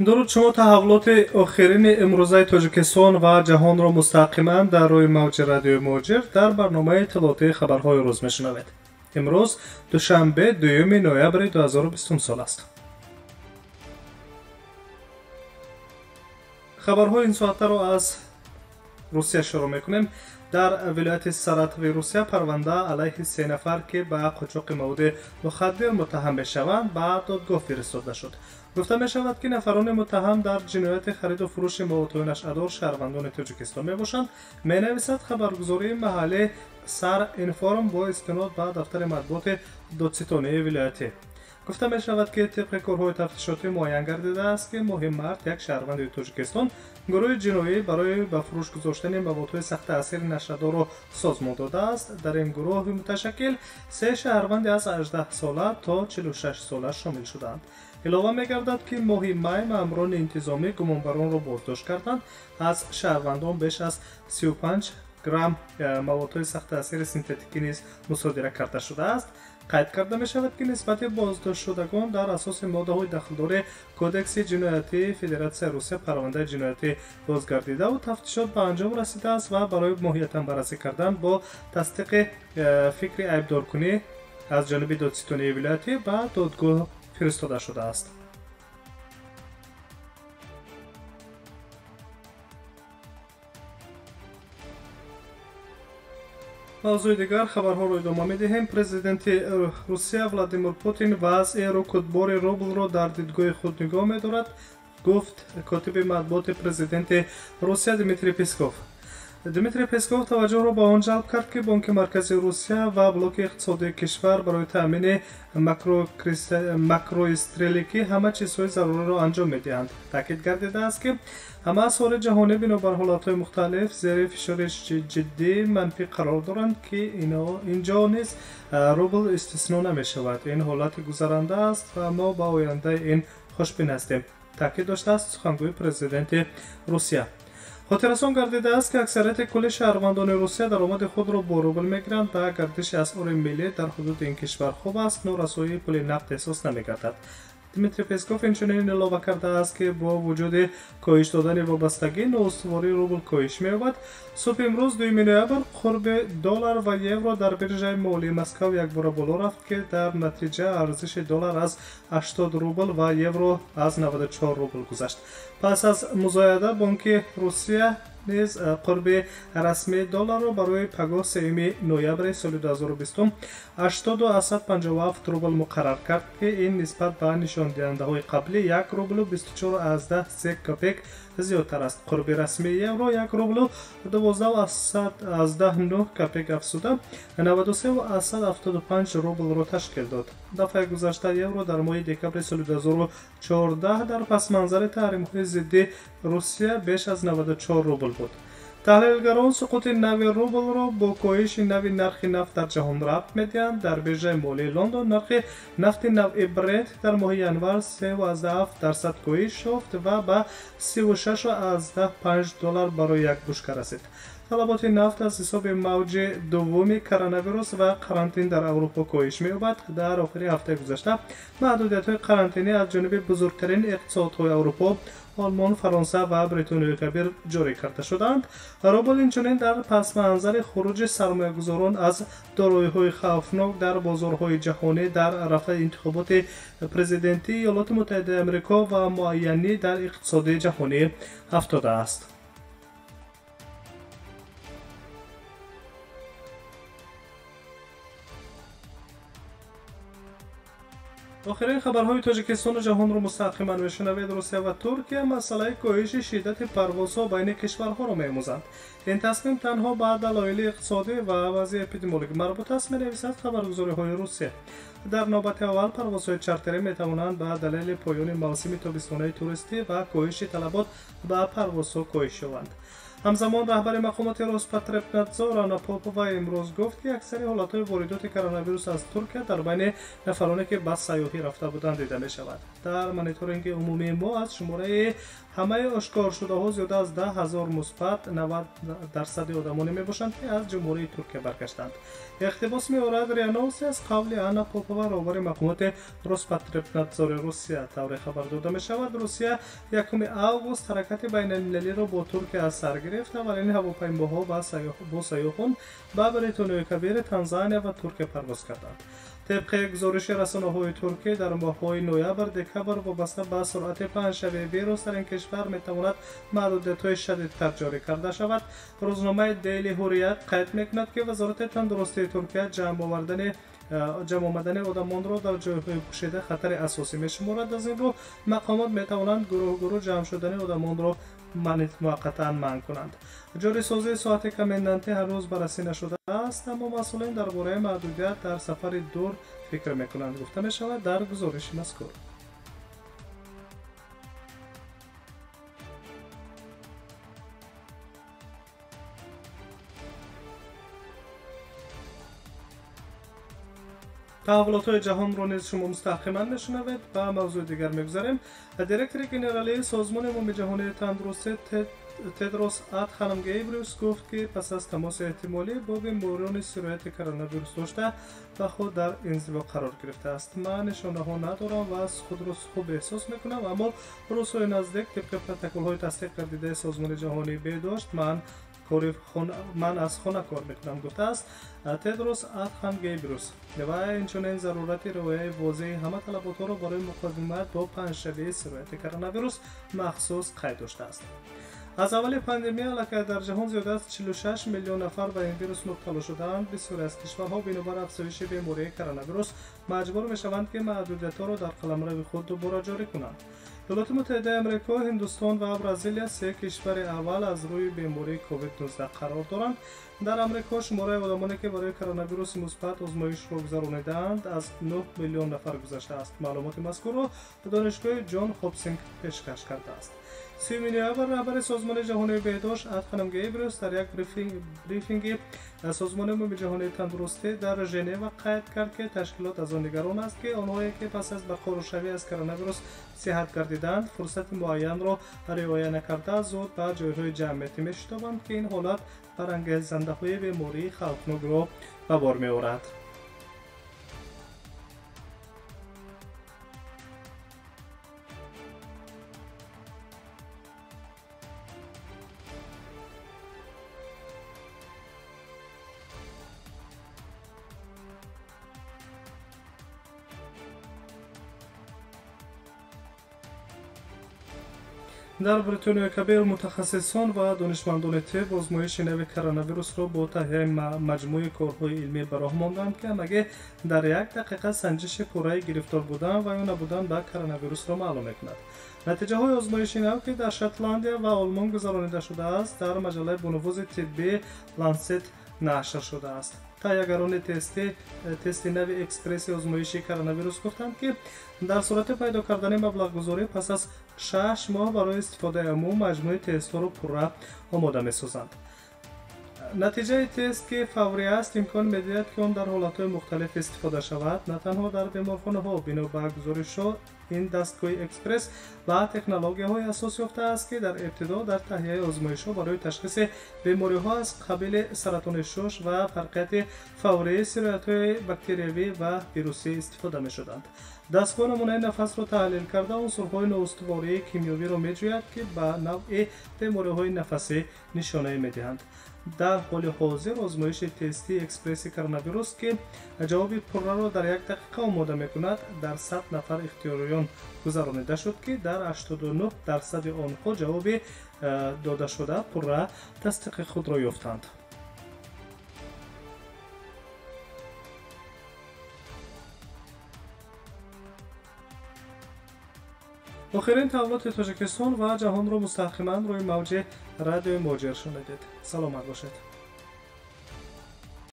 Дуруд, шумо таҳаввулоти охирини имрӯзаи Тоҷикистон ва ҷаҳонро мустақиман дар рӯи мавҷи радиои Муҳоҷир дар барномаи иттилоотии хабарҳои рӯз мешунавед. Имрӯз душанбе, 2 ноябри 2020 сол аст. Хабарҳои ин соатаро аз Русия шурӯъ мекунем. Дар вилояти Саратови Русия парванда алайҳи 3 нафар, ки ба қочоқи маводи мухаддир муттаҳам мешаванд, ба додгоҳ фиристода шуд. Гуфта мешавад, ки нафарони муттаҳам дар ҷинояти хариду фурӯши маводҳои нашъадор шаҳрвандони Тоҷикистон мебошанд, менависад хабаргузории маҳаллии Сар Информ бо истинод ба дафтари матбуоти додситонии вилоятӣ. Гуфта мешавад, ки тибқи корҳои тафтишотӣ муайян гардидааст, ки моҳи март як шаҳрванди Тоҷикистон гурӯҳи ҷиноӣ барои ба фурӯш гузоштани маводҳои сахтаъсири нашъадорро созмон додааст. Дар ин гурӯҳи муташаккил 3 шаҳрванди аз 18 сола то 46 сола шомил шудаанд. Илова мегардад, ки моҳи май маъмурони интизомӣ гумонбаронро боздошт карданд. Аз шаҳрвандон беш аз 35 грамм маводҳои сахтаъсири синтетикӣ низ мусодира карда шудааст. Қайд карда мешавад, ки нисбати боздоштшудагон дар асоси моддаҳои дахлдори Кодекси ҷиноятии Федератсияи Русия парвандаи ҷиноятӣ бозгардидаву тафтишот ба анҷом расидааст ва барои моҳиятан баррасӣ кардан бо тасдиқи фикри айбдоркунӣ аз ҷониби додситонии вилоятӣ ба додгоҳ фиристода шудааст. Мавзӯи дигар хабарҳоро идома медиҳем. Президенти Русия Владимир Путин вазъи рукудбори рублро дар дидгоҳи худ нигоҳ медорад, гуфт котиби матбуоти президенти Русия Дмитрий Песков. Дмитрий Песков таваҷҷӯҳро ба он ҷалб кард, ки Бонки Марказии Русия ва блоки иқтисодии кишвар барои таъмини макроистреликӣ ҳама чизҳои заруриро анҷом медиҳанд. Таъкид гардидааст, ки ҳама асъори ҷаҳонӣ бинобар ҳолатҳои мухталиф зери фишори ҷиддии манфӣ қарор доранд, ки инҷо низ рубл истисно намешавад. Ин ҳолати гузаранда аст ва мо ба ояндаи ин хушбин ҳастем, таъкид доштааст сухангӯи президенти Русия. Хотиррасон гардидааст, ки аксарияти кулли шаҳрвандони Русия даромади худро бо рубл мегиранд ва гардиши асъори миллӣ дар ҳудуди ин кишвар хуб аст, норасоии пули нақд эҳсос намегардад. Дмитрий Песков инчунин илова кардааст, ки бо вуҷуди коҳиш додани вобастагӣ ноустувории рубл коҳиш меёбад. Субҳи имрӯз 2 ноябр қурби доллар ва евро дар биржаи молии Москав якбора боло рафт, ки дар натиҷа арзиши доллар аз 80 рубл ва евро аз 94 рубл гузашт. Пас аз музояда Бонки Русия низ қурби расмии долларро барои пагоҳ 3 ноябри соли 2020 80,57 рубл муқаррар кард, ки ин нисбат ба нишондиҳандаҳои қаблӣ 1 рублу 24,3 копек зиёдтар аст. Қурби расмии евро 1 рублу 12,9 копек афзуда 93,75 рублро ташкил дод. Дафъаи гузашта евро дар моҳи декабри соли 2014 дар пасманзари таҳримҳои зидди Русия беш аз 94 рубл буд. Таҳлилгарон суқути нави рублро бо коҳиши нави нархи нафт дар ҷаҳон рабт медиҳанд. Дар биржаи молии Лондон нархи нафти навъи Брент дар моҳи январ 3,7% коҳиш ёфт ва ба 36,5 доллар барои як бушка расид. Талаботи нафт аз ҳисоби мавҷи дуввуми коронавирус ва карантин дар Аврупо коҳиш меёбад. Дар охири ҳафтаи гузашта маҳдудиятҳои карантинӣ аз ҷониби бузургтарин иқтисодҳои Аврупо Олмон, Фаронса ва Бритониёи Кабир ҷорӣ карда шудаанд. Рубл инчунин дар пасманзари хуруҷи сармоягузорон аз дороиҳои хавфнок дар бозорҳои ҷаҳонӣ дар арафаи интихоботи президентии Иёлоти Муттаҳидаи Амрико ва муайянӣ дар иқтисоди ҷаҳонӣ афтодааст. Охирин хабарҳои Тоҷикистону ҷаҳонро мустақиман мешунавед. Русия ва Туркия масъалаи коҳиши шиддати парвозҳо байни кишварҳоро меомӯзанд. Ин тасмим танҳо ба далоили иқтисодӣ ва вазъи эпидемиологӣ марбут аст, менависад хабаргузориҳои Русия. Дар навбати аввал парвозҳои чартерӣ метавонанд ба далели поёни мавсими тобистонаи туристӣ ва коҳиши талабот ба парвозҳо коҳиш ёбанд. Ҳамзамон раҳбари мақомоти Роспотребнадзор Анна Попова имрӯз гуфт, ки аксари ҳолатҳои воридоти коронавирус аз Туркия дар байни нафароне, ки ба сайёҳӣ рафта буданд, дида мешавад. Дар мониторинги умумии мо аз шумораи Ҳамаи ошкоршудаҳо зиёда аз 10 ҳазор мусбат 90% одамоне мебошанд, ки аз Ҷумҳурии Туркия баргаштанд. Иқтибос меорад РИА Новости аз қавли Анна Попова, роҳбари мақомоти Роспотребнадзори Русия. Тавре хабар дода мешавад, Русия 1 август ҳаракати байналмилалиро бо Туркия аз сар гирифт. Аввалин ҳавопаймоҳо бо сайёҳон ба Бритониёи Кабир, Танзания ва Туркия парвоз карданд. Тибқи гузориши расонаҳои туркӣ, дар моҳҳои ноябр, декабр вобаста ба суръати паҳншавии вирус дар ин кишвар метавонад маҳдудиятҳои шадидтар ҷорӣ карда шавад. Рӯзномаи Дейли Ҳуррият қайд мекунад, ки Вазорати тандурустии Туркия ҷамъ омадани одамонро дар ҷойҳои пӯшида хатари асосӣ мешуморад. Аз ин рӯ мақомот метавонанд гурӯҳ-гурӯҳ ҷамъ шудани одамонро муваққатан манъ кунанд. Ҷорисозии соати комендантӣ ҳанӯз баррасӣ нашудааст, аммо масъулин дар бораи маҳдудият дар сафари дур фикр мекунанд, гуфта мешавад дар гузориши мазкур. Таҳаввулотҳои ҷаҳонро низ шумо мустаҳкаман мешунавед. Ба мавзӯи дигар мегузарем. Директори генералии Созмони умумиҷаҳонии тандурустӣ Тедрос Адханом Гебриус гуфт, ки пас аз тамоси эҳтимолӣ бо беморони сирояти коронавирус дошта ба худ дар инзиво қарор гирифтааст. Ман нишонаҳо надорам ва аз худро хуб эҳсос мекунам, аммо рӯзҳои наздик тибқи протоколҳои тасдиқ гардидаи Созмони ҷаҳонии беҳдошт ман аз хона кор мекунам, гуфтааст Тедрос Адхам Гебриус. Ва инчунин зарурати риояи возеҳи ҳама талаботҳоро барои муқовимат бо паҳншавии сирояти коронавирус махсус қайд доштааст. Аз аввали пандемия аллакай дар ҷаҳон зиёда аз 46 миллион нафар ба ин вирус мубтало шудаанд. Бисёре аз кишварҳо бинобар афзоиши бемории коронавирус маҷбур мешаванд, ки маҳдудиятҳоро дар қаламрави худ дубора ҷорӣ кунанд. Иёлоти Муттаҳидаи Амрико, Ҳиндустон ва Бразилия се кишвари аввал аз рӯи бемории COVID-19 қарор доранд. Дар Амрико шумораи одамоне, ки барои коронавируси мусбат озмоишро гузаронидаанд, аз 9 миллион нафар гузаштааст. Маълумоти мазкурро Донишгоҳи Ҷон Хопкинс пешкаш кардааст. 30 ноябр раҳбари Созмони ҷаҳонии беҳдошт Адханом Гебриус дар як брифинги Созмони умумиҷаҳонии тандурустӣ дар Женева қайд кард, ки ташкилот аз он нигарон аст, ки онҳое, ки пас аз барқароршавӣ аз коронавирус сиҳат гардидаанд, фурсати муайянро риоя накарда зуд ба ҷойҳои ҷамъиятӣ мешитобанд, ки ин ҳолат барангезандаҳои бемории хавфнокро ба бор меорад. Дар Бритониёи Кабир мутахассисон ва донишмандони тиб озмоиши нави коронавирусро бо таҳияи маҷмӯи корҳои илмӣ ба роҳ монданд, ки ҳамагӣ дар як дақиқа санҷиши пурраи гирифтор будан ва ё набудан ба коронавирусро маълум мекунад. Натиҷаҳои озмоиши нав, ки дар Шотландия ва Олмон гузаронида шудааст, дар маҷаллаи бонуфузи тиббӣ Лансет нашр шудааст. Таҳиягарони тести нави экспресси озмоиши коронавирус гуфтанд, ки дар сурати пайдо кардани маблағгузорӣ пас аз 6 моҳ барои истифодаи умум маҷмӯи тестҳоро пурра омода месозанд. Натиҷаи тест, ки фаврӣ аст, имкон медиҳад, ки он дар ҳолатҳои мухталиф истифода шавад, на танҳо дар беморхонаҳо. Бино ба гузоришҳо, ин дастгоҳи экспресс ба технологияҳое асос ёфтааст, ки дар ибтидо дар таҳияи озмоишҳо барои ташхиси бемориҳо аз қабили саратони шуш ва фарқияти фаврии сироятҳои бактериявӣ ва вирусӣ истифода мешуданд. Дастгоҳ намунаи нафасро таҳлил карда, унсурҳои ноустувории кимиёвиро меҷӯяд, ки ба навъи бемориҳои нафасӣ нишонае медиҳанд. Дар ҳоли ҳозир озмоиши тестии экспресси коронавирус, ки ҷавоби пурраро дар як дақиқа омода мекунад, дар 100 нафар ихтиёриён гузаронида шуд, ки дар 89% онҳо ҷавоби додашуда пурра тасдиқи худро ёфтанд. Охирин таҳаввулоти Тоҷикистон ва ҷаҳонро мустаҳкаман рӯи мавҷи радиои Муҳоҷир шунидед. Саломат бошед.